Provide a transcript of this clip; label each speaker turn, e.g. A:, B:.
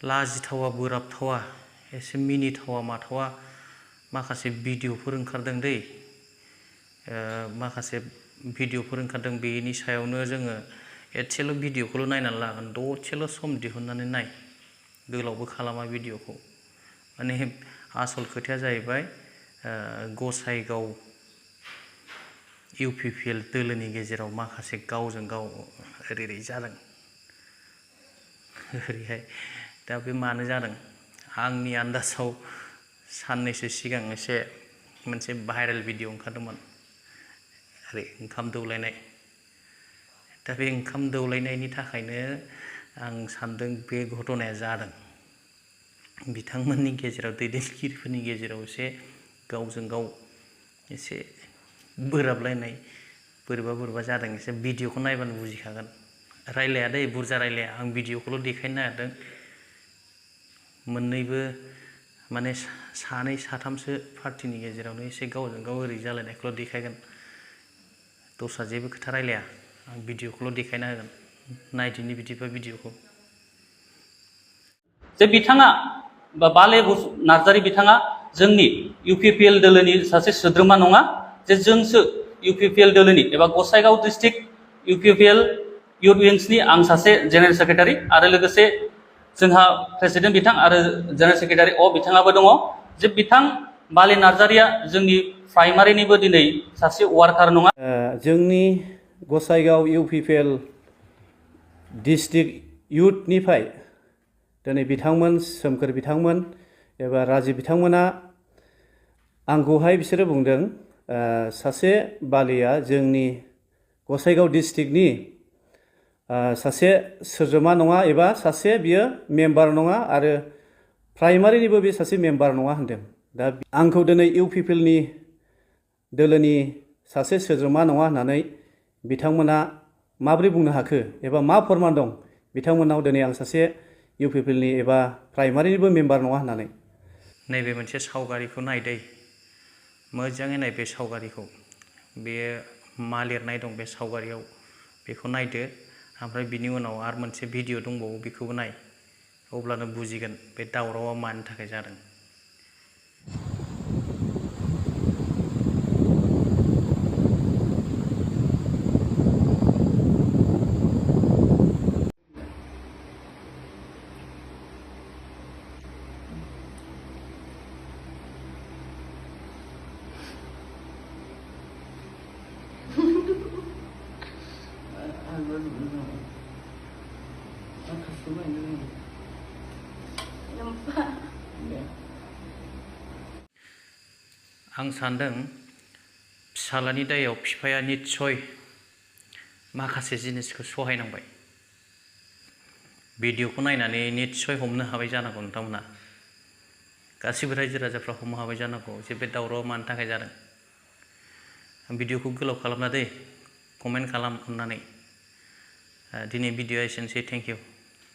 A: लाजिथावा बोराबथावा एसे मिनिथावा माथावा माखासे भिडिअफोर ओंखारदों दै माखासे भिडिअफोर ओंखारदों बेनि सायावनो जोङो एसेल' भिडिअखौल' नायनानै लागोन दसेल' सम दिहुननानै नाय गोलावबो खालामा भिडिअखौ माने आसल खोथाया जाहैबाय गसाइगाव इउपिपिएल दोलोनि गेजेराव माखासे गावजों गाव ओरै जादों ओरैहाय दा बे मानो जादों आंनि आन्दाजाव साननैसो सिगां एसे मोनसे भाइरेल भिडिअ ओंखारदोंमोन ओरै ओंखाम दौलायनाय दा बे ओंखाम दौलायनायनि थाखायनो आं सान्दों बे घटनाया जादों बिथांमोननि गेजेराव दैदेनगिरिफोरनि गेजेराव एसे गावजों गाव एसे बोराबलायनाय बोरैबा जादों एसे भिडिअखौ नायबानो बुजिखागोन रायलाया दै बुरजा रायलाया आं भिडिअखौल' देखायनो नागिरदों मोननैबो माने सानै साथामसो पार्टिनि गेजेरावनो एसे गावजों गाव ओरै जालायनायखौल' देखायगोन दस्रा जेबो खोथा रायलाया आं भिडिअखौल' देखायना होगोन नायदिनि बिदिबा भिडिअखौ
B: जे बिथाङा बा बाले नार्जारी बिथाङा जोंनि इउपिपिएल दोलोनि सासे सोद्रोमा नङा जे जोंसो इउपिपिएल दोलोनि एबा गसाइगाव डिस्ट्रिक्ट इउपिपिएल इउथ विंसनि आं सासे जेनेरेल सेक्रेटारि आरो लोगोसे जोंहा प्रेसिडेन्ट बिथां आरो जेनेरेल सेक्रेटारि बिथाङाबो दङ जे बिथां बाले नार्जारिया जोंनि प्राइमारिनिबो दिनै सासे वार्कार नङा
C: जोंनि गसाइगाव इउपिपिएल डिस्ट्रिक्ट इउथनिफ्राय दिनै बिथांमोन सोमखोर बिथांमोन एबा राजिब बिथांमोना आंखौहाय बिसोरो बुंदों सासे बालिया जोंनि गसाइगाव डिस्ट्रिक्टनि सासे सोद्रोमा नङा एबा सासे बियो मेम्बार नङा आरो प्राइमारिनिबो बे सासे मेम्बार नङा होनदों दा आंखौ दिनै इउपिपिएलनि दोलोनि सासे सोद्रोमा नङा होननानै बिथांमोना माबोरै बुंनो हाखो एबा मा फोरमान दं बिथांमोनाव दिनै आं सासे इउपिपिएलनि एबा प्राइमारिनिबो मेम्बार नङा होननानै
A: नैबे मोनसे सावगारिखौ नायदै मोजाङै नाय बे सावगारिखौ बेयो मा लिरनाय दं बे सावगारियाव बेखौ नायदो ओमफ्राय बिनि उनाव आरो मोनसे भिडिअ दंबावो बेखौबो नाय अब्लानो बुजिगोन बे दावरावआ मानि थाखाय जादों आं सान्दों फिसालानि दायाव बिफाया निस्सय माखासे जिनिसखौ सहायनांबाय भिडिअखौ नायनानै निस्सय हमनो हाबाय जानांगौ नोंथांमोना गासिबो रायजो राजाफ्रा हमनो हाबाय जानांगौ जे बे दावरावआ मानि थाखाय जादों भिडिअखौ गोलाव खालामना दै कमेन्ट खालाम अननानै दिनै भिडिअआ एसेनोसै थेंक इउ